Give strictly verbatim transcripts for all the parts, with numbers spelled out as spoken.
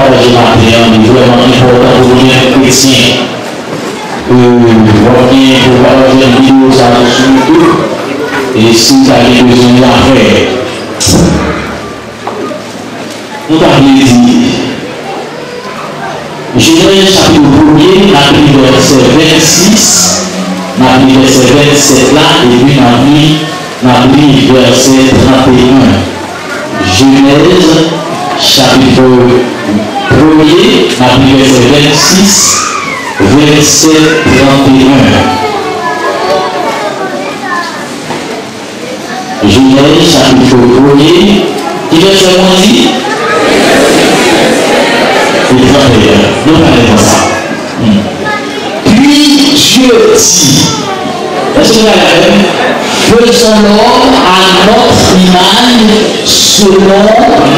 Pataje maten an, li vrèman enpòtan pou nou menm kretyen. E, w ap gen pou pataje videyo sa a sou YouTube. E si w ta gen bezwen zafè, nou ta vle di, Jenèz chapit premye, n ap li vèsè vennsis, n ap li vèsè vennsèt la, epi n ap li, n ap li vèsè tranteyen. Jenèz chapit premye, n ap li vèsè vennsis, vèsè tranteyen. Jenèz chapit premye, ki vèsè mwen di? E tranteyen. Nou pale konsa. Hmm. Puis Dieu dit, èske nou pale avè m? Faisons l'homme à notre image, selon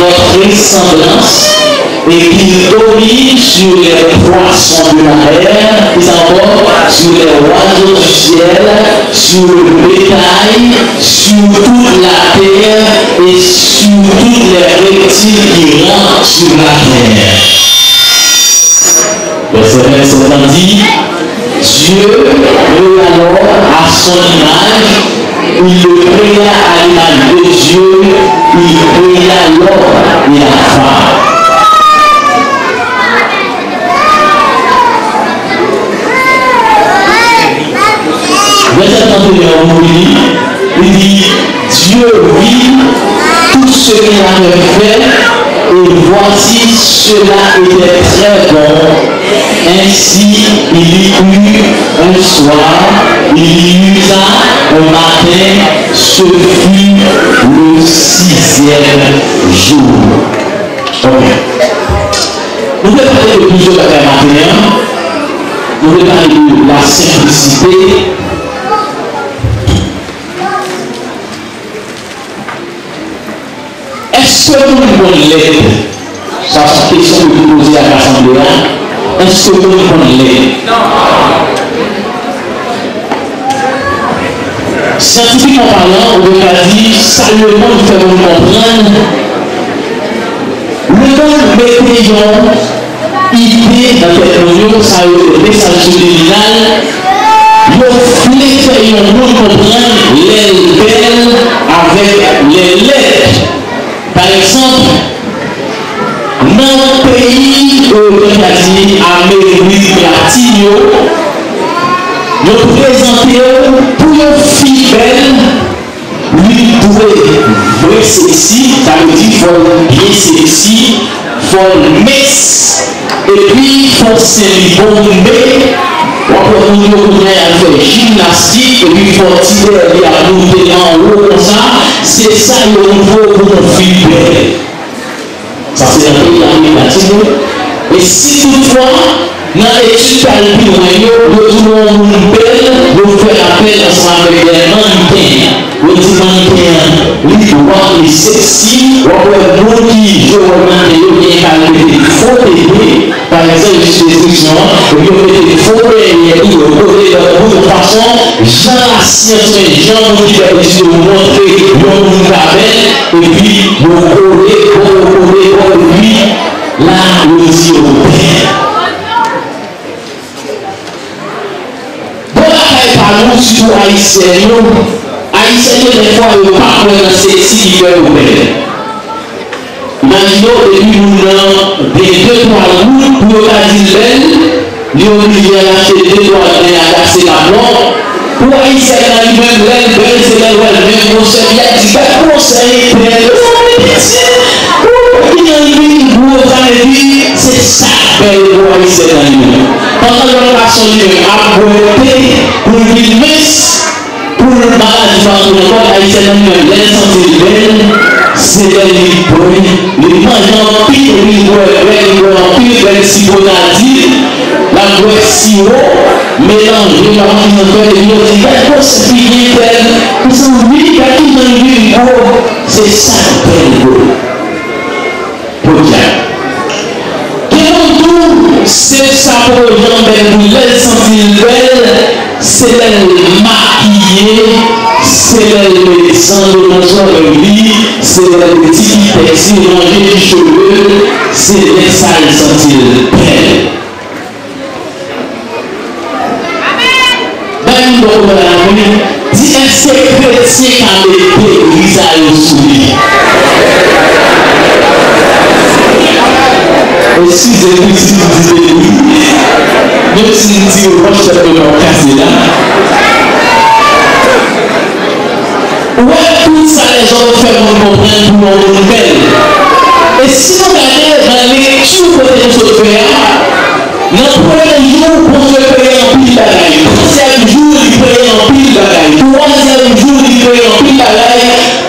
notre ressemblance, et qu'il domine sur les poissons de la mer, kisa ankò? Sur les oiseaux du ciel, sur le bétail, sur toute la terre et sur tous les reptiles qui rampent sur la terre. Vèsè vennsèt la di, Dieu créa l'homme à son image, il le créa à l'image de Dieu, il créa l'homme et la femme. Vèsè tranteyen an, nou li, li di, Dieu vit tout ce qu'il avait fait, et voici, cela était très bon. Ainsi, il y eut un soir, il y eut un matin, ce fut le sixième jour. Ok. Nou vle pale de plizyè bagay maten an. Nou vle pale de la senplisite. Èske moun konn lèd? Sa se yon kesyon ke te poze ak asanble a. Èske moun konn lèd? Syantifikman palan, ou te ka di sa lemonn fè moun konprann. Lemonn mete yon ide nan tèt moun yo, sa yo rele mesaj sibliminal. Yo vle fè yon moun konprann lè l bèl avèk lè l lèd. Pa egzanp, nan peyi, e, nou ka di Amerik Latin yo, yo prezante w pou yon fi bèl, li dwe vre seksi, sa vle di fò l byen seksi, fò l mens, epi fò sen li bonbe. W ap wè moun yo kounye a y al fè jimnastik, epi fò ti dèyè li ap moute anwo konsa, se sa yo montre w pou yon fi bèl. Sa se nan peyi Amerik Latin yo. E si toutfwa, nan etid k al pi lwen yo, yo di w yon moun bèl, yo fè apèl ansanm avèk de mannken. Yo di mannken an, li dwat, li seksi, w ap wè moun ki jwe wòl mannken yo, gen ka mete fo tete, pa egzanp, jis deskripsyon an, epi yo mete fo dèyè tou, yo kole lòt bout yon fason, jan lasyans oubyen jan moun ki fè etid yo montre yon moun ka bèl, epi yo kole, bon, yo kole, bon, epi la, yo di yo bèl. Bon, lakay pa nou, sitou Ayisyen yo, Ayisyen yo, dèfwa, yo pa kwè nan seksi ki fè yo bèl. Imajine w, depi moun nan gen de twa goud pou yo ka di l bèl, li oblije al achte de twa bèl a kase la bò. Pou Ayisyèn nan li menm, lè l bèl, se lè l wè l menm gon sèvyèt, di, gad gon sèvyèt bèl, mezanmi pitit, ou ki nan li gwo, sa vle di, se sa k bèl pou Ayisyèn nan li menm. Pandan lòt gason li menm ap bwè te pou l vin mens, pou l maladi pa antre nan kò l, Ayisyèn nan li menm, lè l santi l bèl, se lè li bwè, li manje anpil, li bwè bèl, li bwè anpil bèl sipo Nadi, l ap bwè siwo, melanje, l ap antre nan kò l, epi yo di, gad gwosè fi byen bèl, mezanmi, gad kijan l vin gwo, se sa k bèl pou l. Podyab. Gen moun tou, se sa poko janm bèl pou li. Lè l santi l bèl, se lè l makiye, se lè l met san de monswè li, Se lè pitit ki pèse, ranje ti cheve, se lè sa l santi l bèl. Bay m bò kote la, di, èske kretyen ka met debri sa yo sou li? Eskize m wi si m di debri, menm si m di wòch, tèt mwen p ap kase la. Ou wè tout sa lèzòm fè moun konprann pou yon moun bèl. E si nou gade nan lekti kote nou sot fè a, nan premye jou, Bondye kreye anpil bagay. Dezyèm jou, li kreye anpil bagay. Twazyèm jou, li kreye anpil bagay.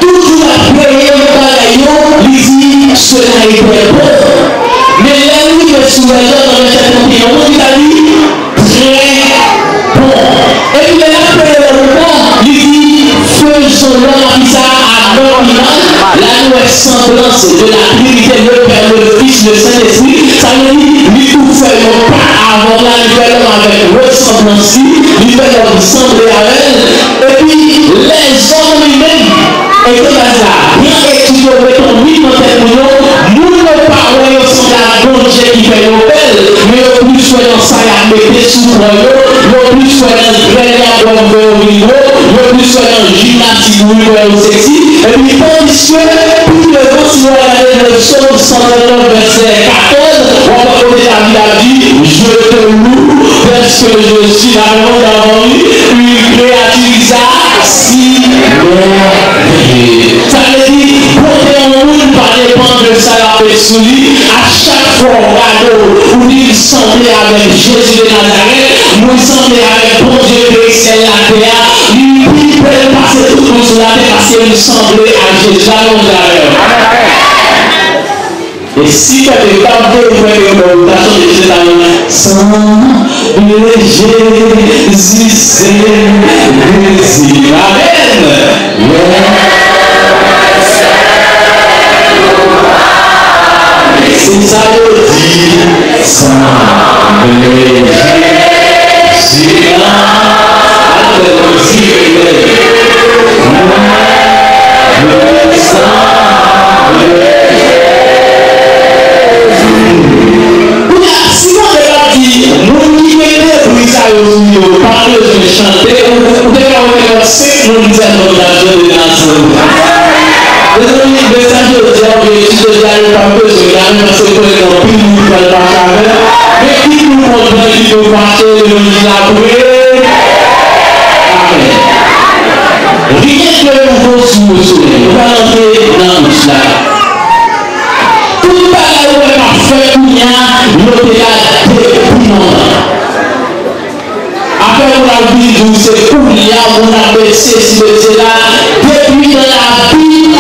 Tout jou l ap kreye bagay yo, li di, cela était bon. Men lè l rive sou lèzòm nan vèsè trannteyen, li ta di, très bon. Epi lè l ap kreye lòt ankò, li di, faisons l'homme à qui ça, à notre image, la nou wè sanblans de la Trinité, le Père, le Fils, le Saint-Esprit. Sa vle di, li tou fè yon pa avè w la, li fè lòm avèk resanblans li, li fè lòm sanble avè l. Epi, lèzòm li menm, e te baz la, pran etid yo, met yon mit nan tèt moun yo, moun yo pa wè yo sanble ak Bondye ki fè yo bèl, men yo plis wè nan sa y ap mete sou kò yo, yo plis wè nan grèl y ap bwè pou fè yo vin gwo, yo plis wè nan jimnastik pou fè yo seksi, epi tandiske pi devan, si w al gade nan Sòm san trannèf, vèsè katòz, w ap wè kote David ap di, Je te loue, parce que je suis la maman d'Avon, une créature qui s'a si merveilleux. Sa vle di, bonte yon moun pa depann de sa y ap met sou li. A chak fwa w gade w, ou di, "M sanble avèk Jezi de Nazarèt, mwen sanble avèk Bondye kreye syèl latè a, li pi bèl pase tout moun sou latè paske m sanble ak Jezi." Sa yon travay. E si kèk etap de ou fè ke yon bò ou ta chante chante la, sanble Jezi, se Jezi. Amèn. Lè se sa yo di, sanble Jezi la. Atè nou di, mwen, mwen sanble Jezi. Kounye a, si Bondye t ap di, moun ki gen debri sa yo sou yo pa bezwen chante, ou, ou te ka wè menm senk moun ki sèlman t ap chante nan asanble. Mezanmi, mesaj jodi a, objektif jodi a, yo pa bezwen gade, paske konnen gen anpil moun ki pral mache avè l. Men kit nou kontan, kit nou fache, levanjil la pre. Amèn. Rien de nouveau sous le soleil. Nou pral antre nan kous la. Tout bagay ou wè k ap fèt kounye a, yo te la depi lontan. Apre moun ap vin di w se kounye a moun ap met sesi met sela, depi nan labib,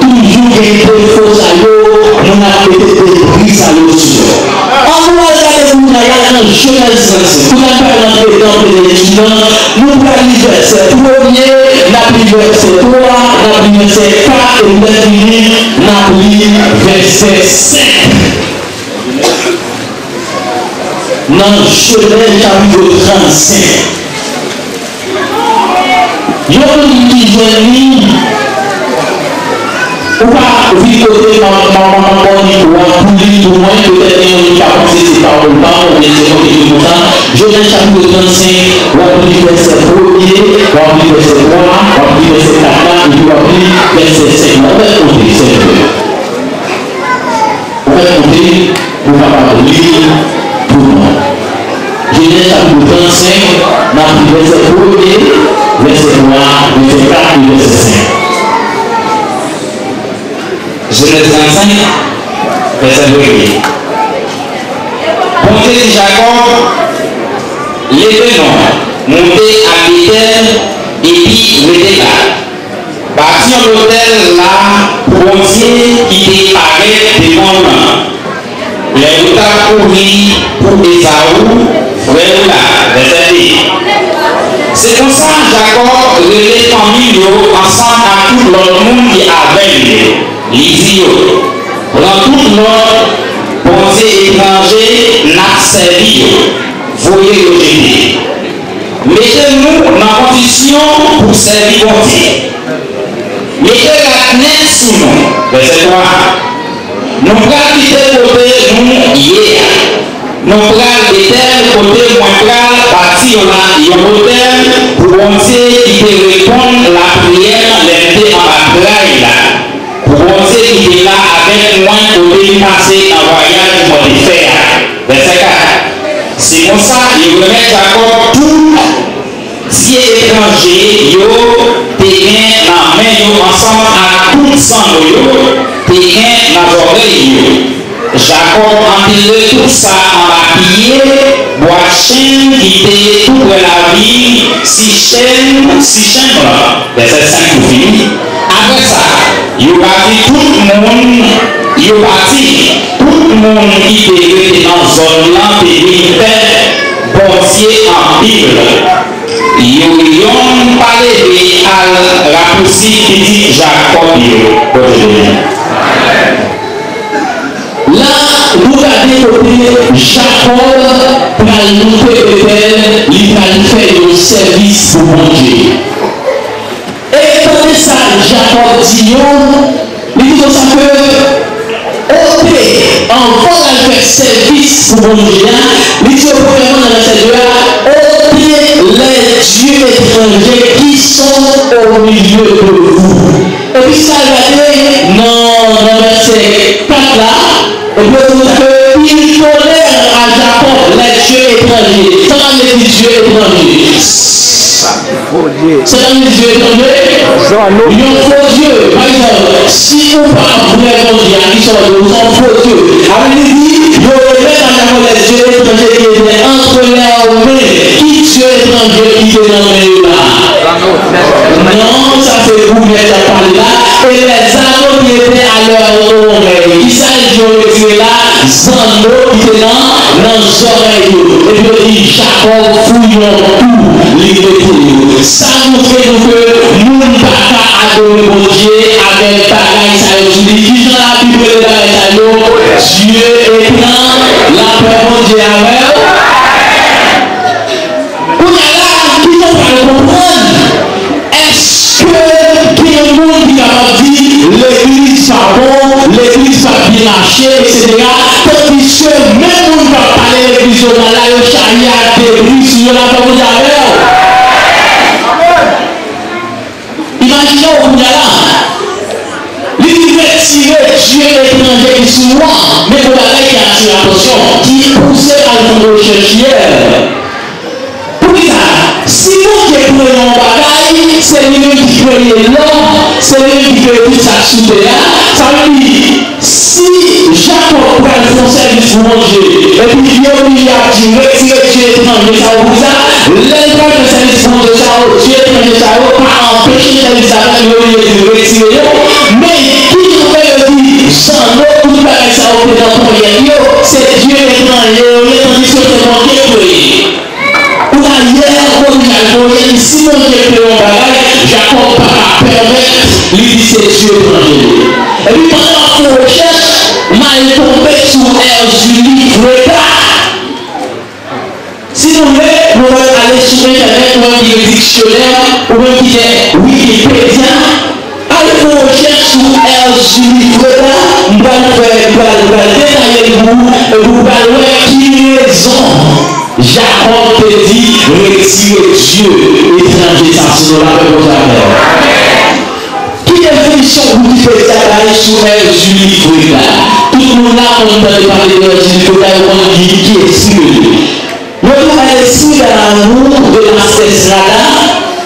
toujou gen defo sa yo, moun ap mete debri sa yo sou yo. Ann nou al gade kounye a, y al nan Jenèz trannsenk. Kounye a n pral rantre nan premye lekti lan, nou pral li vèsè premye, n ap li vèsè twa, n ap li vèsè kat, epi lè fini, n ap li vèsè senk. Nan Jenèz chapit trannsenk, yon moun ki jwenn li, ou pa vin kote m ap, m ap, m ap ba w mikwo a pou li pou mwen, petèt gen yon moun ki ka panse se pawòl pa m, oubyen se yon kèk konsa. Jenèz chapit trannsenk, w ap li vèsè premye, w ap li vèsè twa, w ap li vèsè kat la, epi w ap li vèsè senk la. Ou mèt konte, sèvitè. Ou mèt monte pou w kapab li pou nou. Jenèz chapit trannsenk, n ap li vèsè premye, vèsè twa, vèsè kat e vèsè senk. Jenèz trannsenk, vèsè premye. Bondye di Jakòb, leve non, monte a Betèl, epi rete la. Bati yon lotèl la pou Bondye ki te parèt devan w lan, lè ou t ap kouri pou Ezaou, frè ou la. Vèsè de. Se konsa, Jakòb rele fanmi l yo ansanm ak tout lòt moun ki avè l yo. Li di yo, pran tout lòt bondye etranje n ap sèvi yo, voye yo jete. Mete nou nan kondisyon pou sèvi Bondye. Mete rad nèt sou nou. Vèsè twa. Nou pral kite kote nou ye a. Nou pral Betèl, kote mwen pral bati yon la, yon otèl pou Bondye ki te reponn lapriyè m lè m te anba tray la, pou Bondye ki te la avèk mwen kote m pase nan vwayaj mwen te fè a. Vèsè kat. Se konsa, li remèt Jakòb tout dye etranje yo te gen nan men yo ansanm ak tout zanno yo te gen nan zòrèy yo. Jakòb antère tout sa anba pye bwa chenn ki te toupre lavil Sichenm, Sichenm lan. Vèsè senk pou fini. Apre sa, yo pati tout moun, yo pati, tout moun ki te rete nan zòn lan te vin pè Bondye anpil. Yo yonn pa leve al rapousiv pitit Jakòb yo. Bondye beni. La, nou gade kote Jakòb pral moute Betèl, li pral fè yon sèvis pou Bondye. E tande sa Jakòb di yo, li di konsa ke ote, anvan l al fè sèvis pou Bondye a, li di yo premyèman nan vèsè de a, ôtez les dieux étrangers qui sont au milieu de vous. Epi sa l gade nan, nan vèsè kat la, epi yo di konsa ke il tolère à Jacob les dieux étrangers. Sa pa vle di dye etranje. Sa vle di dye etranje? Yon fo dye. Pa egzanp, si ou pa vrè Bondye a, kisa w ye? Ou se yon fo dye. Sa vle di, yo remèt a Jacob les dieux étrangers qui étaient entre leurs mains. Ki dye etranje ki te nan men yo la? Non, sa se goumèt y ap pale la. Et les anneaux qui étaient à leurs oreilles. Kisa l di yo retire la? Zanno ki te nan, nan zòrèy yo. Epi yo di, Jakòb fouye yon twou, li mete yo. Sa montre nou ke moun pa ka adore Bondye avèk bagay sa yo sou li. Kijan Labib rele bagay sa yo? Dye etran-, lapè Bondye avè w. Kounye a la, kijan w pral konprann? Èske gen moun ki kapab di legliz pa bon, legliz pa byen mache, etsetera, tandiske menm moun k ap pale legliz yo mal la, yo charye ak debri sou yo, lapè Bondye avè w? Imajine w kounye a la. Li di retire dye etranje ki sou nou an, men gon bagay ki atire atansyon, ki pouse m al fè yon rechèch yè. Poukisa? Si Bondye kreye yon bagay, se li menm ki kreye lò, se li menm ki kreye tout sa k sou tè a. Sa vle di, si Jakòb pral fè yon sèvis pou Bondye, epi li oblije ap di, retire dye etranje sa yo pou sa, lè l pral fè sèvis pou Bondye sa yo, dye etranje sa yo pa anpeche sèvis la fèt, li oblije di, retire yo. Men, kijan fè yo di, zanno, tout bagay sa yo te nan ponyèt yo, se dye etranje yo ye, tandiske se Bondye k kreye. Ou ta yè ankò li al voye li, si Bondye kreye yon bagay, Jakòb pa ka pèmèt li di se dye etranje li ye. Epi pandan m ap fè yon rechèch, m al tonbe sou Erzulie Freda. Si nou vle, nou mèt ale sou entènèt, ou menm ki gen diksyonè, ou menm ki gen Wikipedia, al fè yon rechèch sou Erzulie Freda, m pral fè, m pral, m pral detaye l pou ou, epi w pral wè ki rezon Jakòb te di, retire dye etranje sa sou nou, lapè Bondye avè w. Ki definisyon Wikipedia bay sou Erzulie Freda? Tout moun la konn tande pale de Erzulie Freda, yo konn ki, ki espri l ye. Yo tou bay espri de l'amour, de la Esmeralda.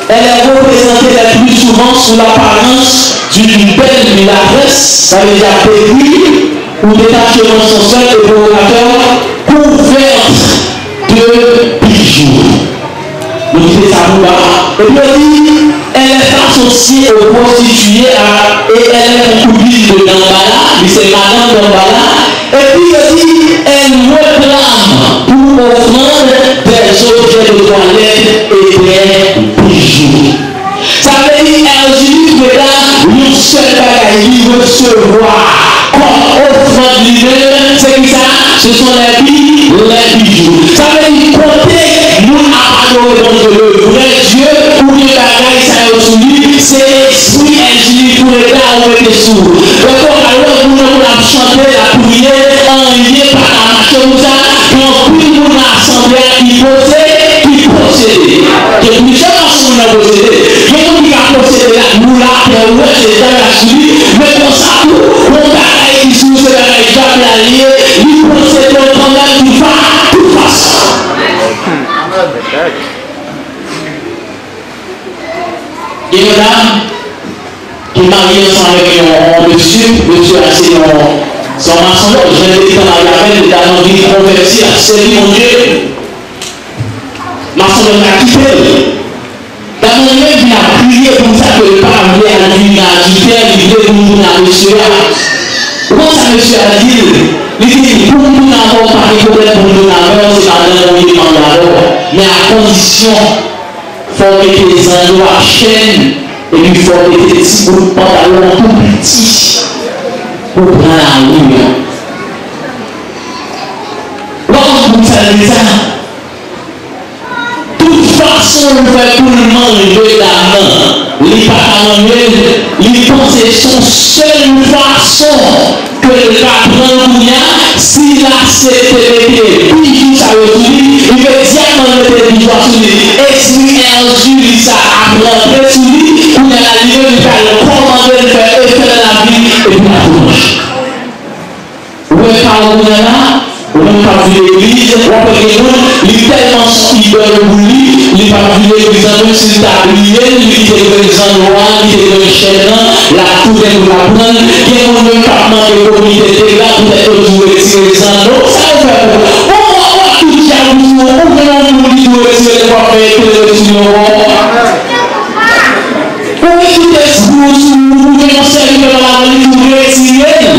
Elle est représentée le plus souvent sous l'apparence d'une belle mulâtresse, ça veut dire pègri, ou détachement sensuel et provocateur, couverte de bijoux. Nou kite sa pou ba. Epi yo di, elle est associée aux prostituées à, et elle est concubine de Dambala, li se madanm Dambala. Epi yo di, elle réclame pour offrande des objets de toilette et des bijoux. Sa vle di, Erzulie Freda, yon sèl bagay li resevwa kòm ofrann li menm, se ki sa? Ce sont les bi-, les bijoux. Sa vle di, kote moun ap adore Bondye, le vrai Dieu, ou gen bagay sa yo sou li, se espri Erzulie Freda ou mete sou ou. Gen yon dam ki marye ansanm avèk yon, yon mesye, mesye a se yon, se yon masonlòt, jan l te gentan marye avè l, dam nan vin konvèti, l ap sèvi Bondye. Masonlòt la kite l. Dam nan li menm vin ap kriye pou sa ke l pa vle al vin nan adiltè, li vle pou l tounen ak mesye a. Ou konn sa mesye a di l? Li di, "Pou m tounen avè w, pa gen pwoblèm pou m tounen avè w, se pa nan mwen ye m marye avè w. Men a kondisyon, fò w mete zanno ak chèn, epi fò w mete ti bout pantalon tou piti pou w pran lari a." Ou pa konn pou sa l di sa? Tout fason l fè pou l manje dam nan, li pa ka manje l, li panse se yon sèl fason ke l ka pran l kounye a, si l aksepte mete bijou sa yo sou li, imedyatman l mete bijou a sou li, espri èl jili sa ap rantre sou li, kounye a la li menm li pral kòmande l fè efè nan lavi l, epi l ap tou manje. Ou wè pawòl mwen la, ou menm k ap vin legliz, w ap wè gen moun, li tèlman se yon idòl pou li, li p ap vin legliz la, menm si l ta bliye l, li kite grenn zanno a, li kite grenn chèn nan, l ap tounen pou l ap pran l. Gen moun menm k ap mande komite de la, poutèt yo di w retire zanno. Sa yo fè pou ou? Ou, ou, ou tout djab ou sou ou, ou gen yon moun li di w retire l, w ap fè epe retire w. Ou gen tout espri w sou ou, ou gen yon sèvitè nan lavi, li di w retire l.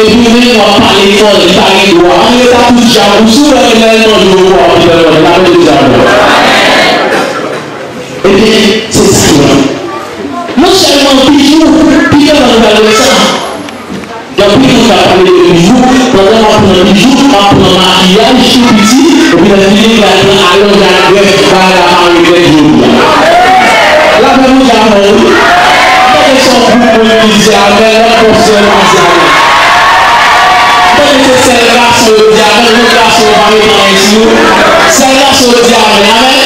Epi ou menm w ap pale fò, li pa gen dwa. Ann rete ak tout djab ou sou, lè l manje w, w ap pale fò, l ap pale djab ou. Ebyen, se sa k ye. Non sèlman bijou, pi devan nou pral wè sa. Gen anpil moun k ap pale de bijou, pandan m ap pran bijou, m ap pran makiyaj tou piti, epi lè fini, m pral pran alonj ak grèf, bagay la mare nèt jodi a. Lapè Bondye avè w, wi. M tande se yon gwoup moun ki di amèn, lòt bò sè yo pa di amèn. M tande se sèl gason yo di amèn, lòt gason yo pa mete anyen sou yo. Sèl gason yo di amèn, amèn.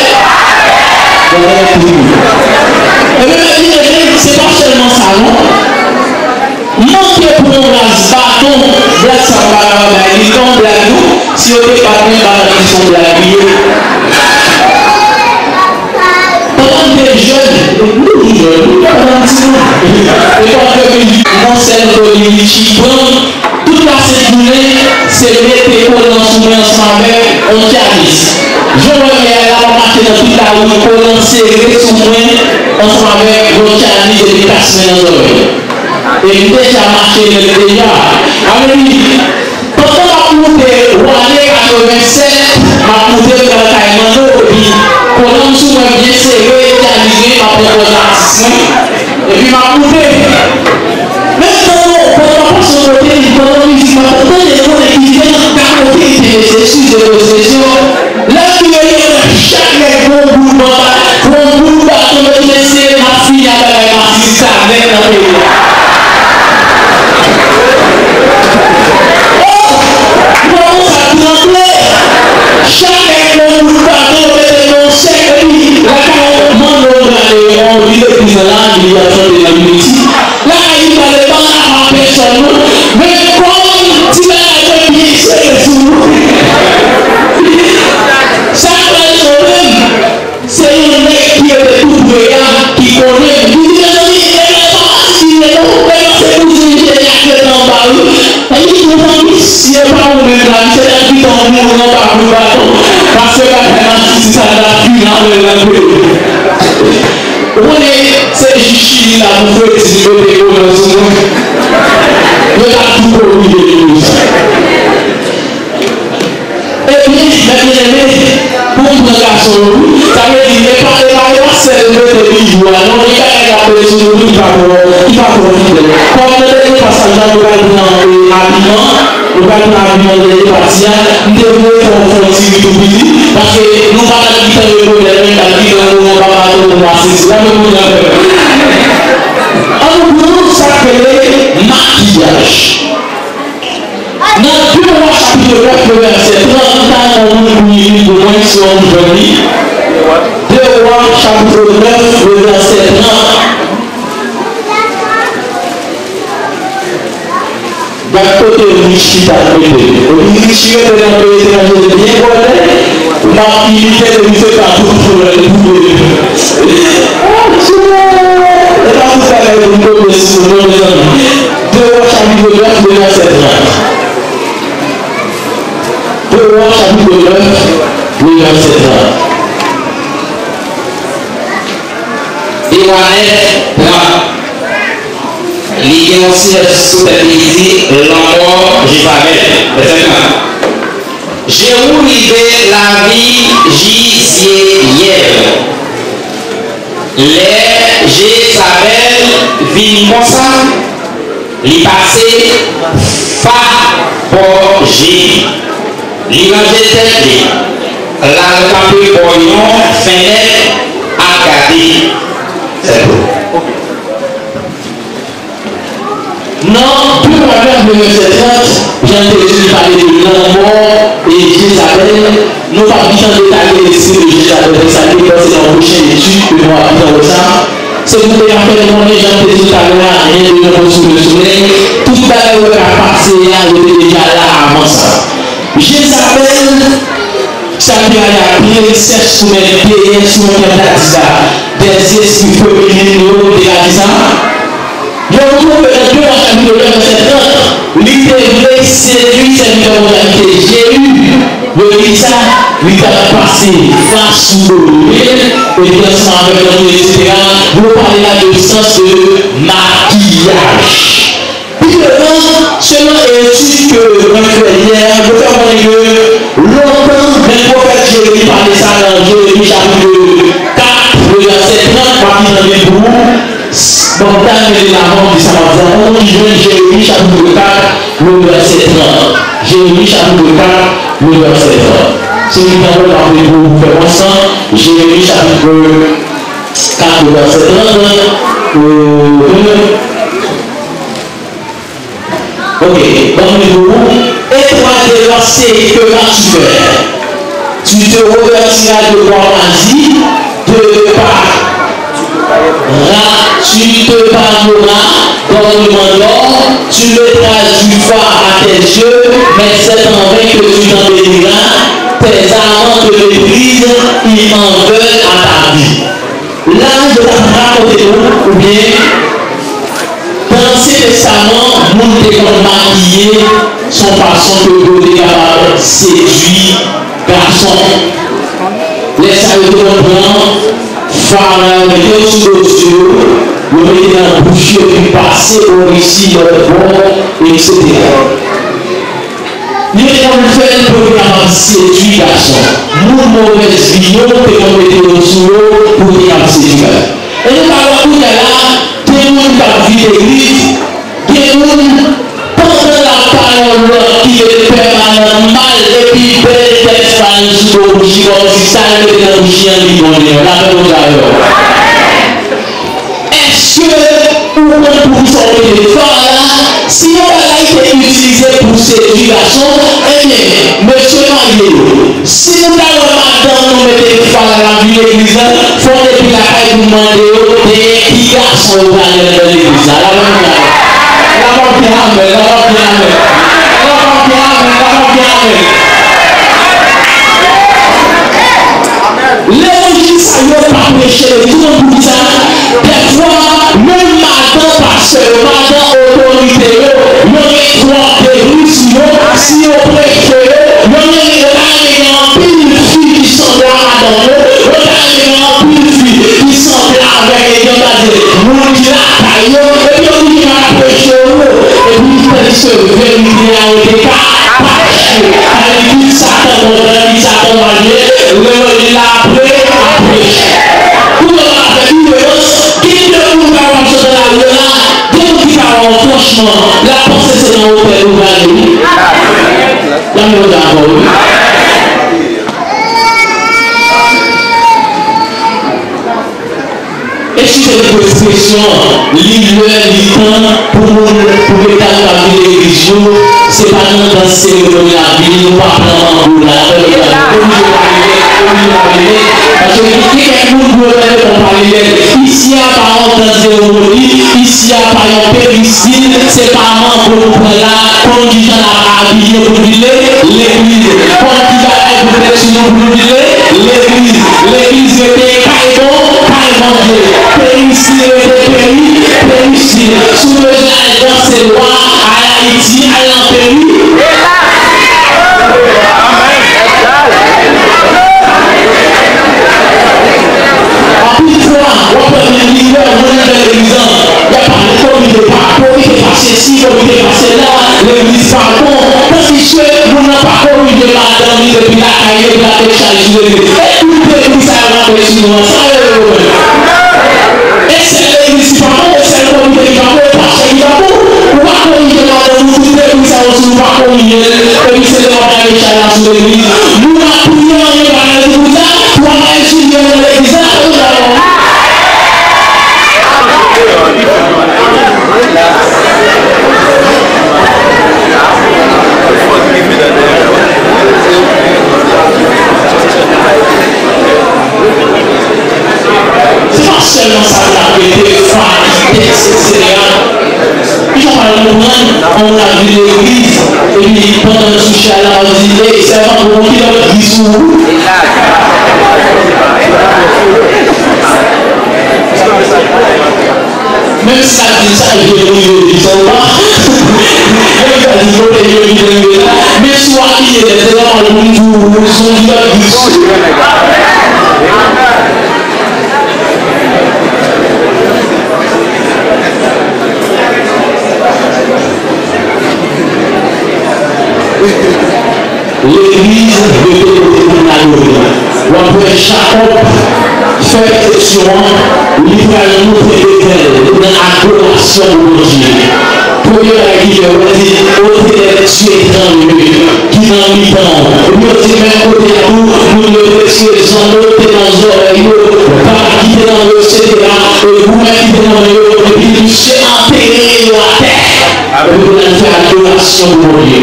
Ebyen, ebyen, se pa sèlman sa, non. Manke pran yon ras baton, blag sa pa ka bay li, pa yon blag non. Si yo te bat mwen, m pa t ap di se yon blag li ye. Pandan m te jèn, m toujou jèn, wi, pandan m timoun. Epòk de mizik, Monsèl Tony Richie pran, tout lasent jounen, se mete kolan sou mwen ansanm avèk yon tyanis. Jan w wè m ye a la, m ap mache nan tout lari, kolan sere sou mwen ansanm avèk yon tyanis epi kat semèn nan zòrèy. E m deja mache nèt deja. Sa vle di, pandan m ap moute w ane katrevennsèt, m ap moute m pral kay Manno, epi kolan m sou mwen byen sere, tyanis mwen, m ap pran pòz atis mwen, epi m ap moute. Men pandan, pandan m ap pase yon kote, pandan mizik, m ap tande konnen ki jan, gade kote li te mesye, eskize pou ekspresyon. Lè m vire, m wè chak nèg pran yon bout banda, pran yon bout baton, yo tounen sere, m ap fini ak bagay masisi sa nèt nan peyi a. Oh! M kòmanse ap tranble. Chak nèg pran yon bout baton, yo mete l nan yon sèk, epi lakay Manno, gade, yon vye legliz la, li ap chante nan Unity. Lakay li pale pa nan afè pèsòn non. Men kòm ti bagay mwen byen sere sou nou. Sa k pral sove m, se yon nèg ki rete tou pre a, ki konnen m. Li di, "Mezanmi, nèg la pa masisi vre non, nèg la se kouzin Jeni ak rete anba wi." Li di, "Mezanmi, si e pa ou menm la, misye t ap kite w mouri anba kout baton, paske bagay masisi sa t ap fini avè l nan peyi." Ou konnen se jis Chili la pou fredi mete kolan sou mwen. Yo t ap tou korije li tou. Ebyen, mè byeneme, pou m pran gason yo, wi. Sa vle di, e pa, e pa, e pa sèl mete bijou a, non, li ka nèg ap mete sou nou, li pa twò, li pa twò fidèl. Kòm nan dènye pasaj la, nou pral pran, e, abiman, nou pral pran abiman dènye pati a, m te vle fè w fè yon ti ri tou piti, paske nou pa t ap gentan rekonèt mwen, t ap gentan mouri anba baton pou masisi. Sa fè moun nan fè. Ann nou pran sa k rele makiyaj. Nan de Wa chapit nèf, le vèsè trant, m ta renmen yon moun pou li li pou mwen, si yon moun jwenn li. De Wa chapit nèf, le vèsè trant. Gad kote Richie t ap mete l. Epi Richie rete nan peyi etranje byen bòdè, m ap imite l, epi se pa tout pou lè l pou lè. E pa tout bagay pou m kote sou non, mezanmi. De Wa chapit nèf, vèsè trant. De Wa chapit nèf, vèsè trant. De Wa nèf, trant. Li gen yon siy sou tèt li, li di, lanmò Jezabèl. Vèsè trant. Jewou rive lavi Jizyeyèl. Lè Jezabèl vin konsa, li pase fa bò Jeli. Li ranje tèt li, l al kanpe bò yon fenèt ap gade. Sèl tou. Nan de Wa nèf, vèsè trant, jan n te di, li pale de lanmò e Jezabèl. Nou p ap gentan detaye lespri de Jezabèl, sa te pase nan pwochen etid ke nou ap gentan wè sa. Se pou te ka fè nou konnen, jan m te di l talè a, anyen de nouvo sou le solèy. Tout bagay ou wè k ap pase a, yo te deja la avan sa. Jezabèl, sa te ale ak prensès oubyen deyès, ou menm k ap di sa, dèzespri feminen yo, te ka di sa. Yo twouve nan de Wa chapit nèf vèsè trant, li te vle sedui sèvitè Bondye a ki te Jeli. Yo di sa, li t ap pase fa sou do li, epi ansanm avèk lanmou, etsetera. Yo pale la de sans de makiyaj. Pi devan, selon etid ke mwen fè yè a, yo fè konnen ke lontan, lè pwofèt Jeremi pale sa nan Jeremi chapit kat, vèsè trant, m ap li nan Bib pou ou. Bon, m ta renmen li la avan m di sa m ap di a. Yon moun ki jwenn Jeremi chapit kat, le vèsè trant. Jeremi chapit kat, le vèsè trant. Si w gen tan, w ap li pou ou fè mwen sa. Jeremi chapit kat, le vèsè trant. Euh, Ok, bon, nou, et toi, dès lors, ce que vas-tu faire? Tu te revertiras de bois moisi, de pas, tu te parleras d'ornements d'or, tu mettras du fard à tes yeux, mais c'est en vain que tu t'embelliras, tes amants te méprisent, ils en veulent à ta vie. La, yo t ap rakonte nou, oubyen, nan Ansyen Testaman, moun te konn makiye, se yon fason ke yo te kapab sedui gason. Lè sa yo te konn pran fard la, yo mete l sou do yo, yo mete l nan bouch yo, epi pase bò isi, lòt bò, etsetera. Yo te konn fè l pou yo te kapab sedui gason. Moun movèz vi yo te konn mete yo sou yo pou yo te kapab sedui gason. E nou ka wè kounye a la, gen moun k ap vin legliz, gen moun, pandan l ap pale yon lòt ki rete pèmanan mal, epi bèl tèks pa l sou do bouch li, kòmsi sa l mete nan bouch li an, li bon li menm. Lapè Bondye avè w. Èske ou konn poukisa w mete fard la? Si yon bagay te itilize pou sedui gason, ebyen, mesye marye yo, si nou ta wè madanm nou mete fard la, l ap vin legliz la, fò w depi lakay pou mande yo dèyè ki gason yo prale anndan legliz la. Lapè Bondye avè w. Lapè Bondye avè w. Lapè Bondye avè w. Lapè Bondye avè w. Lapè Bondye avè w. Levanjil sa yo pa preche legliz. Ou konn poukisa? Dèfwa, menm madan pastè yo, madan otorite yo, yo gen twòp debri sou yo. Si yo preche yo, yo gen, yo ta renmen gen anpil fi ki sanble a madanm yo, yo ta renmen gen anpil fi ki sanble avèk, e yo ta di, moun ki lakay yo, epi yo toujou ka preche yo, epi tandis ke verite a yo te ka kache. Sa vle di kit Satan kontan, kit Satan malye, levanjil la ap pre, ap preche. Pou yo pa fè diferans, gen de moun ka mache nan lari a la, gen moun ki ka wè w franchman, l ap panse se nan otèl ou prale, wi. Dam yo dakò, wi. E si se pou ekspresyon an, li lè, li tan pou moun, pou medam k ap vin legliz yo, se pa nan dans seremoni l ap vini, nou pa pran mango la, nou pa oblije pale, oblije pale, paske gen kèk moun pou yo mete bon Isi a pa yon tan seremoni, isi a pa yon perisil, se pa mango nou pran la, konn kijan n ap abiye pou n vin legliz, konn ki bagay pou n met sou nou pou nou vin legliz. Legliz rete kay bon, kay Bondye, perisil rete peri, perisil. Si w bezwen al danse lwa, al Ayiti, al nan peri. Anpil fwa, w ap wè gen lidè, moun nan nan legliz lan, y ap pale komite pa, komite pa sesi, komite pa sela, legliz pa bon. Tandiske moun nan pa korije madanm li depi lakay li, epi l ap met chay sou legliz. E tout peyi sa yo rantre sou nou an, sa yo ye menm? E sèl legliz ki pa bon, e sèl komite ki pa bon, e pastè ki pa bon. Ou pa korije madanm ou, tout peyi sa yo sou ou pa korije l, epi se lè w ap lage chay la sou legliz. Moun ap priye, anyen pa nan legliz la, pou w ap al etidye nan legliz la, sa yo pa bon. Se pa sèlman sa k ap rete, fwa, tèks, etsetera. Kijan w pral konprann yon moun ap vin legliz, epi pandan l sou chay la, w ap di, "Ey, sèvant, ou gon kilòt gri sou ou?" Menm si l ap di l salye moun yo di sa ou pa. Menm si l ap di kote yo vin rive la. Men si w abiye byen, se nòmal pou moun di w, ou son kilòt gri. Legliz rete kote pou n adore. W ap wè Jakòb fè eksepsyon an, li pral montre level nan adorasyon pou Bondye. Premye bagay ki fè, w ap di, Ô Tènèb, Dye etranje ki nan mitan w. Epi yo di menm kote a tou, moun yo retire zanno te nan zòrèy yo, bag ki te nan yo, etsetera, e goumen ki te nan men yo, epi misye antere yo atè. Epi pou n al fè adorasyon pou Bondye.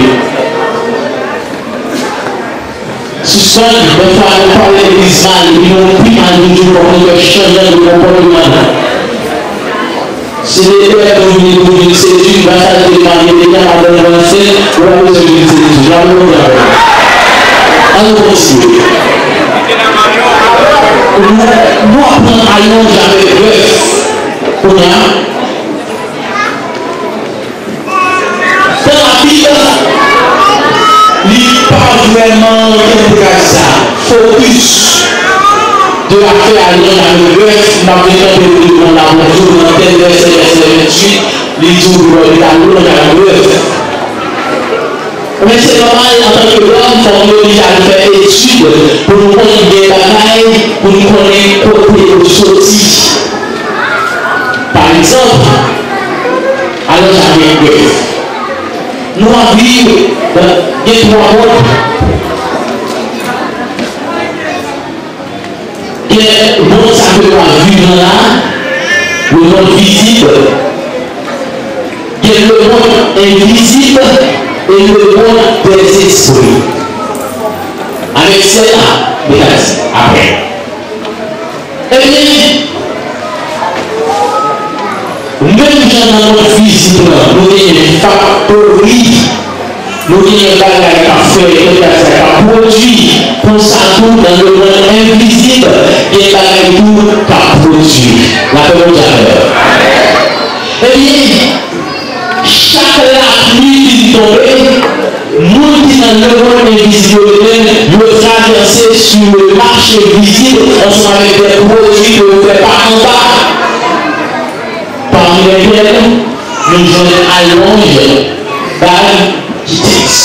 Sispann, dèfwa nou pale legliz mal, epi nou pi mal toujou, fòk nou fè chanjman de konpòtman. Si legliz nou vini pou vin sedui, gras a Dye, marye deja, madanm ansent, ou pa bezwen vin sedui, la nou konn avè. Ann kontinye. Nou, nou aprann alonj avèk grèf. Kounye a, Nan Labib, li pa vrèman gen bagay sa. Fokis de afè a nan Labib, m ap vin kanpe pou devan la bonjou nan tèl vèsè, vèsè venntuit, li di w pou lòt li ta lou nan Labib. Men se nòmal, antanke lòm, fòk nou oblije al fè etid pou nou konn gen bagay, pou nou konnen kote yo soti. Pa egzanp, alò sa gen grèf. Nou ap viv, gen twa mond. Gen mond sa ke nou ap viv nan la, le monde visible. Gen le monde invisible et le monde des esprits. Avèk sèl la, nou ka di, amen. Ebyen, menm jan nan mond fizik lan, nou genyen faktori, nou genyen bagay k ap fè, bagay sa k ap pwodui, konsa tou, nan lemonn envizib, gen bagay tou k ap pwodui. Lapè Bondye avè w. Ebyen, chak lapli ki tonbe, moun ki nan lemonn envizib yo menm, yo travèse sou le mache vizib ansanm avèk de pwodui ke yo fè pa anba. Pami lèkèl nou jwenn alonj bag ki tèks.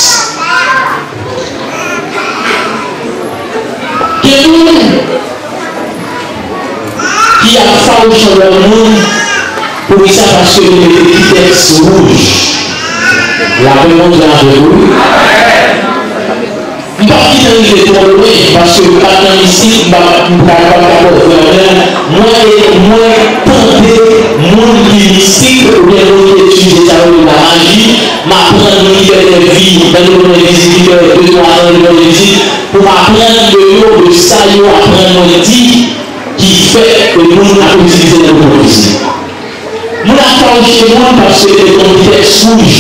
Gen moun ki ap fawouche lòt moun. Poukisa? Paske li mete kitèks wouj. Lapè Bondye avè w, wi. M p ap kite n rive twò lwen, paske m pa t nan mistik, m pa, m pa, m pa t ka ba w vèmèl. Mwen, e mwen tande moun ki mistik, oubyen moun ki etidye sa yo rele lamaji, m aprann moun ki fè de vi nan lemonn envizib, ki fè de twa zan nan lemonn envizib, pou m aprann de yo, de sa yo aprann mwen di, ki fè ke moun ap itilize nan lopòtinize. Moun ap fawouche moun paske li te konn tèks wouj.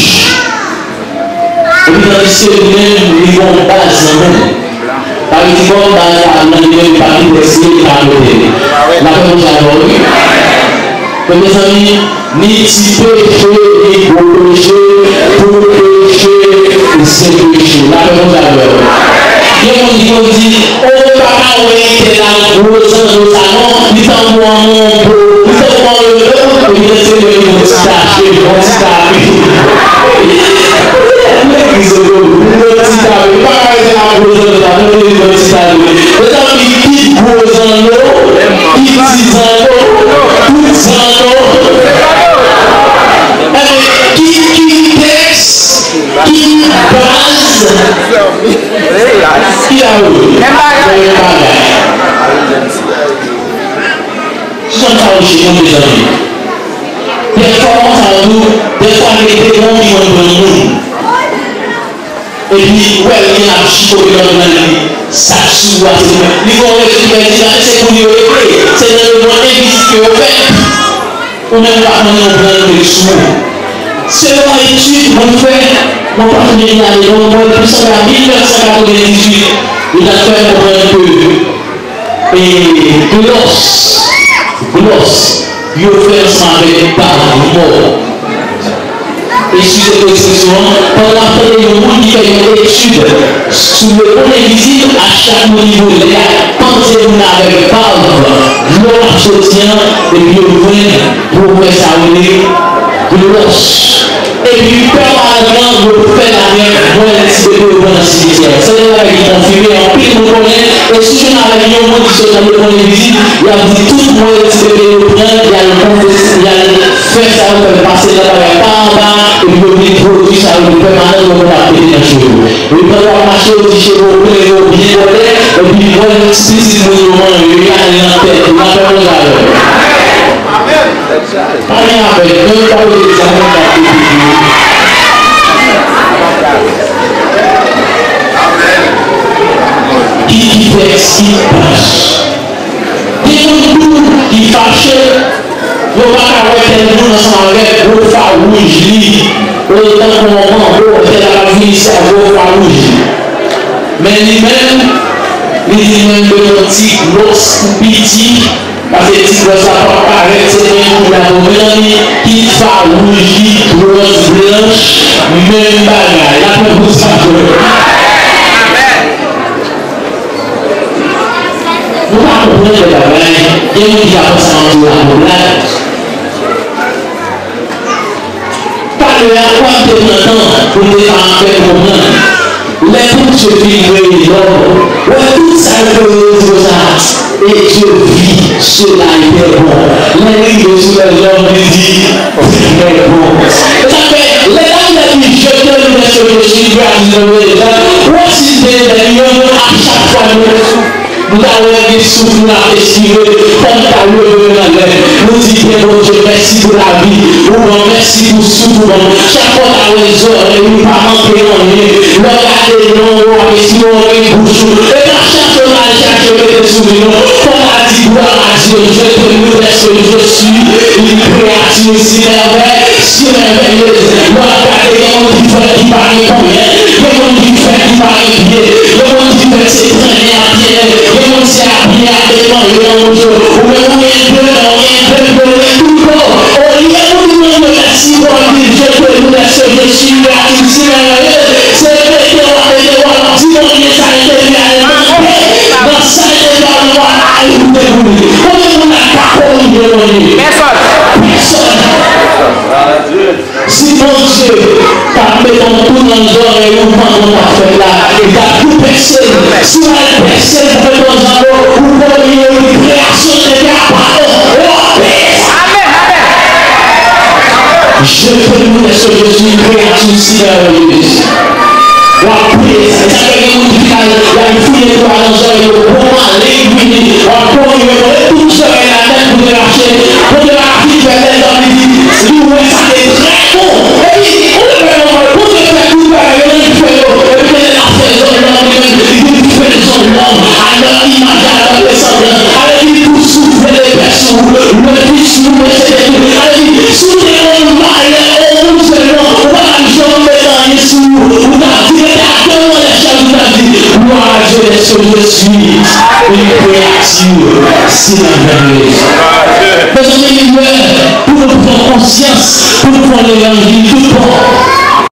Epi tandiske li menm, li gon baz nan men l. Sa vle di kòm baz la nan li menm, li pa ki tèks li, li pa kote li. Lapè Bondye avè w, wi. Men mezanmi, ni ti peche, ni gwo peche, tout peche se peche. Lapè Bondye avè w. Gen moun ki konn di, o, ou pa ka wè entèl la gwo zanno sa non, li tankou yon monbo, li tankou yon monbo, epi gen se yon ti tache, yon ti tache. Legliz yo, yon ti tache. Ou pa ka wè entèl la gwo zanno sa non, li yon ti tache. Mezanmi, ki gwo zanno, ki ti zanno, tout zanno. Ebyen, ki, ki tèks, ki baz, ki la yo? Menm bagay. Menm bagay. Jan sa yo chita, mezanmi. Dèfwa konsa yo tou, dèfwa gen de moun ki konn pran moun. Epi, wè, li ap chikote lòt nan li, sa k sou a, se li gon rezime di la, se pou li yo regle, se nan lemond envizib ke yo fèt. Ou menm ou pa konnen yon pran de sou ou. Selon etid mwen fè, mwen pa konnen ki ane non, mwen plis anba mil nèf san katrevendizuit, yo t ap fè konprann ke e glòs, glòs, yo fè ansanm avèk bab mò. Eskize pou ekspresyon an, pandan n ap tande yon moun ki fè yon etid sou lemond envizib, a chak moun li voye lè a, panse moun avèk bab, dlo ap soti an, epi yo jwenn pwofè sa yo rele glòs. Epi pèmanan yo fè l avèk mwen ti bebe yo pran nan simityè. Se yon bagay ki konfime, anpil moun konnen, e si w jwenn avèk yon moun ki sot nan lemond envizib, y ap di tout mwen ti bebe yo pran, y al konfese, y al fè sa yo fè l pase nan bagay pa anba, epi yo vin pwodui sa yo pèmanan yo konn ap mete nan cheve yo. Epi pandan w ap mache, yo di cheve w klere, w byen bòdè, epi mwen ti pitit moun yo manje, y al nan tèt, yo pa fè moun sa yo. Amèn. Pale avè m, menm pa w te di sa, mwen pa te di. Ki, ki tèks ki paj. Gen moun tou ki fache, yo pa ka wè tèl moun ansanm avèk gwo fa wouj li. Ou tankou yon manbo, tèl la ap vini sa gwo fa wouj li. Men li menm, li di mwen bezwen ti glòs pou piti, paske ti glòs la p ap parèt, se mwen pou la pou mezanmi, kit fa wouj, kit glòs blanch, menm bagay. Lapè pou sa. Nou pa konprann de bagay, gen moun ki ka panse ann tou la pou blag. Talè a, w ap te pran tan pou m te ka fè konprann. Lè Bondye fin kreye lòm, w wè tout sa l kreye yo di konsa, et Dieu vit, cela était bon. Lè l rive sou lèzòm, li di, très bon. E sa fè, lè David a di, je te loue, je te loue, je te loue, w ap site David, a chak fwa nou Nou ta wè gen souf nou ap espire, fò n ta leve men anlè. Nou di, Byen Bondye, mèsi pou lavi. Ou ban m, mèsi pou souf ou ban m. Chak fwa w ta wè zòrèy ou pa manke anyen. Lè w gade non w ap espire w gen bouch ou. E pa chache w al chache mete sou li non. Fò w ta di, Gloire à Dieu, je te loue parce que je suis une créature si merveilleuse. Si mèvèyez, w ap gade yon moun ki fèt ki pa gen ponyèt, yon moun ki fèt ki pa gen pye, yon moun ki fèt se trennen ap trennen, yon moun se abiye ap deplwaye nan moun yo. Ou menm ou gen de men, ou gen de pye, ou gen tout kò. Olye pou nou mande mèsi pou anpil je te loue, je suis là, ici, merveilleux. Se mete w ap mete w ap di Bondye sa l te fè a nan sa l te fè a nan mwa a, e ou te pou li. Konbyen moun la ka korije Bondye? Pèsòn. Pèsòn. Si Bondye t ap met yon kou nan zòrèy ou pandan w t ap fèt la, li t ap tou pèse l. Si w al pèse l pou fè yon zanno, ou premye, li kreyasyon te fè a pa ou. Ou ap peye sa. Amèn, amèn. Je te loue parce que je suis une créature si merveilleuse. W ap peye sa. E sa fè gen moun ki al, y al fouye twa nan zòrèy yo, bon maleng vini. W ap kouri, yo vole tout zòrèy la nèt pou te rache. Bondye pa ka fin fè lè l dòmi di, li wè sa te trè bon. Epi, ou te fè yon mwen, Bondye fè tout bagay, yo menm fè yo. Epi, Bondye la fè zòm lòm, li menm, li vin fè zòm lòm. A notre image, à notre ressemblance. Avèk li tou soufle. Li prè ak Dye, se nan grandèz. Mezanmi, li lè pou nou pran konsyans, pou nou fè levanjil tout bon.